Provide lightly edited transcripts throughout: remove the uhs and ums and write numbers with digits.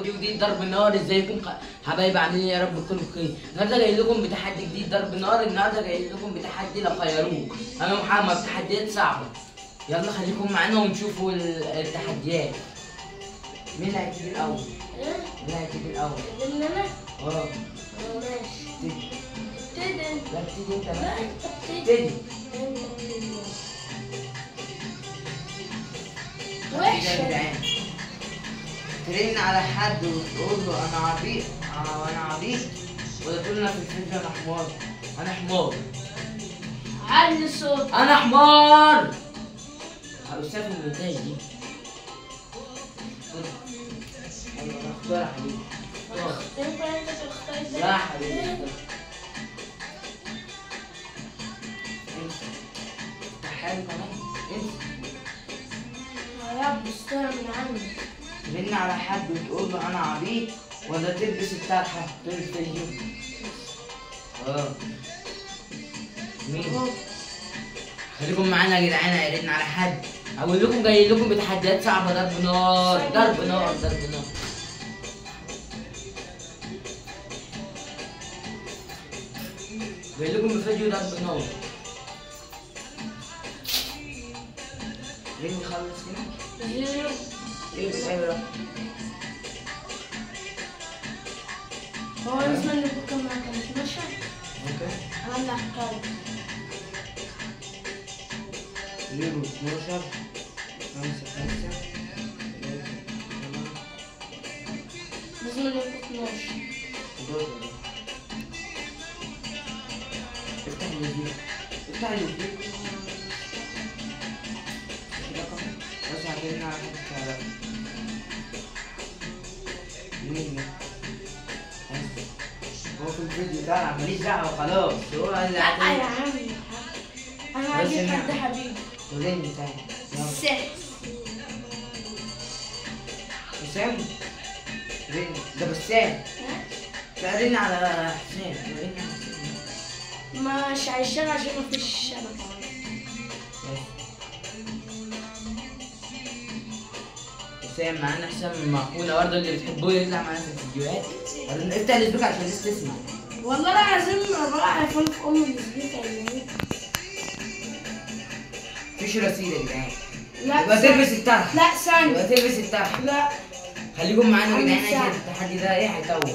جديد ضرب نار. ازيكم حبايب، عاملين يا رب تكونوا بخير. النهارده جاي لكم بتحدي جديد ضرب نار. النهارده جاي لكم بتحدي لو خيروك، انا محمد، تحديات صعبة. يلا خليكم معانا ونشوفوا التحديات. مين اللي هيبتدي الاول؟ ايه؟ مين اللي هيبتدي الاول؟ ابتدي انا؟ اه ماشي. ابتدي انت. لا ابتدي انت. لا انت ابتدي. ابتدي. وحشة. ترن على حد وتقول له انا عبيط وانا عبيط، ولا تقول لنا في الفيديو انا حمار؟ انا حمار. علي صوتك. انا حمار. هقصها في المونتاج دي. ايوه انا اختار يا حبيبي. ينفع انت تختار ده؟ لا يا حبيبي. انت حلو كمان. انت يا رب استر من عندي. ترن على حد وتقول له انا عبيط، ولا تلبس الطرحة طول الفيديو؟ مين؟ خليكم معانا يا جدعان، هيرن على حد. اقول لكم جاي لكم بتحديات صعبة، ضرب نار ضرب نار ضرب نار. جاي لكم بفيديو ضرب نار. مين يخلص هنا؟ ايه بتعمل؟ هو لازم نبقى معاك 12. okay. انا اللي هختار. 0 12 5 5 3 8. لازم نبقى 12. 11. افتح الفيديو، افتح الفيديو. بس هترن على حد تعرفه. مين ده؟ هو في الفيديو ده ماليش دعوة خلاص، هو اللي لا يا عم أنا هجيب حد حبيبي. ورن تاني. سحس. حسام؟ رن ده بسام. لا رن على حسام، رن على حسام. مش هيشتغل عشان مفيش شبكة. حسام معانا، حسام معقولة برضه اللي بتحبوه يطلع معانا في الفيديوهات. افتح ال speaker عشان الناس تسمع. والله العظيم بروح ايفون في ام ال speaker اللي مفيش رصيد يا جدعان. لا يبقى تلبس الطرحة. لا ثانية. يبقى تلبس الطرحة. لا خليكم معانا يا جدعان عشان التحدي ده ايه هيطول.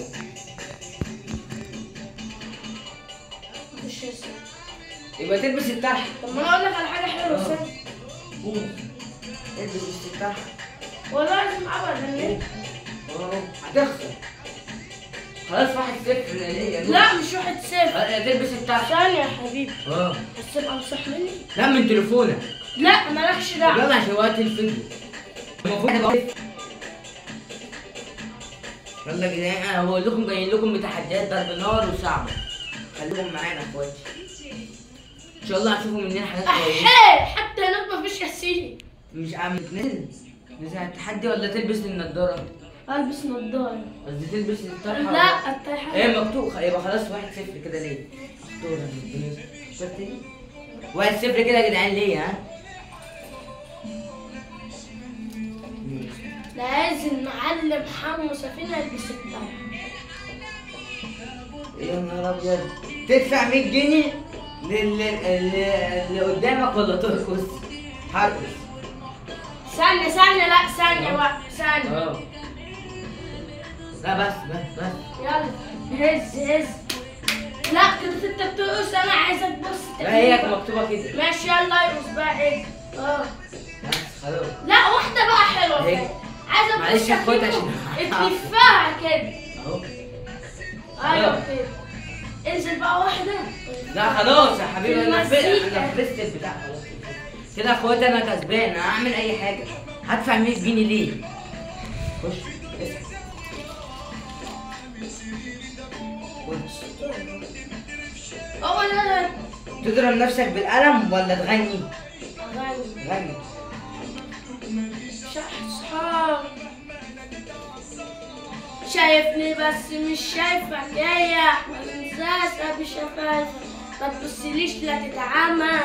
مفيش رصيد. يبقى تلبس الطرحة. طب ما انا اقول لك على حاجة حلوة. ثانية. قوم البس الطرحة. والله لازم ابدا. هتخسر خلاص. 1-0 ليا. لا مش 1-0. تلبس الطرحة. ثانية يا حبيبي. بس تبقى امسح مني. لا من تليفونك. لا مالكش دعوة. يلا عشان وقت الفيديو المفروض. يلا يا جدعان انا بقول لكم جايين لكم بتحديات ضرب نار وصعبة. خليكم معانا يا اخواتي. ان شاء الله هتشوفوا مننا حاجات كويسة. حتى هناك مفيش رصيد. مش عم تنزل نزل التحدي ولا تلبس النضارة؟ البس نضاره. قصدي تلبس الطرحة. لا الطرحة ايه مكتوب. يبقى خلاص 1-0 كده ليه؟ اختار انا. اختار تاني. 1-0 كده يا جدعان ليه؟ ها؟ لازم نعلم حمو سفينة يلبس الطرحة. يا نهار ابيض. تدفع 100 جنيه للي قدامك ولا ترقص؟ هرقص. ثانية ثانية. لا ثانية بقى ثانية. لا بس بس بس. يلا هز هز. لا كده انت بترقص، انا عايزك تبص. لا هي مكتوبة كده. ماشي يلا ارقص بقى. ايه؟ بس خلاص. لا واحدة بقى حلوة كده. عايزة تبص. معلش يا اخواتي عشان تلفها كده. اهو. ايوه كده. انزل بقى واحدة. لا خلاص يا حبيبي انا لبست البتاع خلاص. كده يا اخواتي انا كسبان، انا هعمل اي حاجة. هدفع 100 جنيه ليه؟ خش اسحب. هو ده. تضرب نفسك بالقلم ولا تغني؟ اغني. غني. صحاب شايفني بس مش شايفك، يا ما تنساش بشفايفك، ما تبصليش لا تتعمى،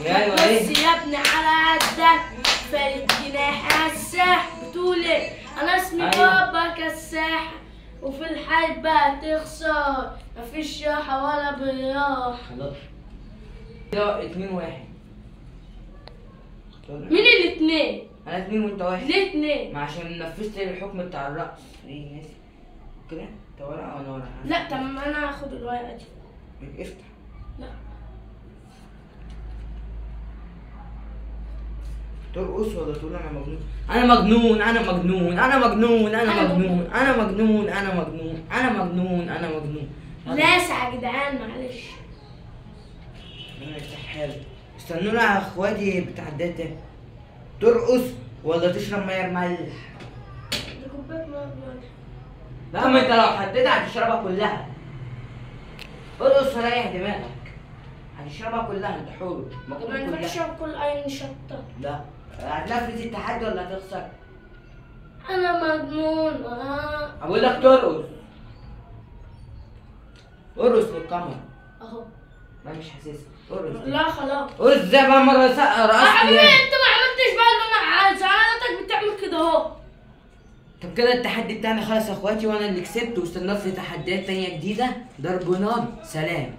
ايوه بص يا ابني على قدك، فارد جناح على الساح بتقول ايه؟ انا اسمي بابا. كساحة، وفي الحال بقى تخسر، مفيش راحة ولا براحة. خلاص كده 2-1. مين الاتنين؟ انا 2 وانت 1. ليه 2؟ ما عشان نفذت الحكم بتاع الرقص. ايه ناسي كده؟ انت ورقة وانا ورقة. لا طب ما انا هاخد الورقة دي. افتح. لا ترقص ولا تقول انا مجنون؟ انا مجنون انا مجنون انا مجنون انا مجنون انا مجنون انا مجنون انا مجنون انا مجنون. لاسع يا جدعان معلش. ربنا يفتح حالك. استنونا يا اخواتي بتحديات تاني. ترقص ولا تشرب مية بملح؟ دي كوباية مية بملح. لا ما انت لو حطيتها هتشربها كلها. ارقص وريح دماغك. هتشربها كلها انت حر. ما ينفعش اشرب كل عين شطه. لا هتنفذ التحدي ولا هتخسر؟ انا مجنون. بقول لك ترقص. ارقص للكاميرا اهو. لا مش حاسسها. ارقص. لا خلاص ارقص زي بقى مرة رقصت. حبيبي انت ما عملتش بقى اللي انا عايزه، انا بتعمل كده اهو. طب كده التحدي بتاعنا خلص يا اخواتي، وانا اللي كسبت، واستنوا في تحديات تانية جديدة. ضرب نار. سلام.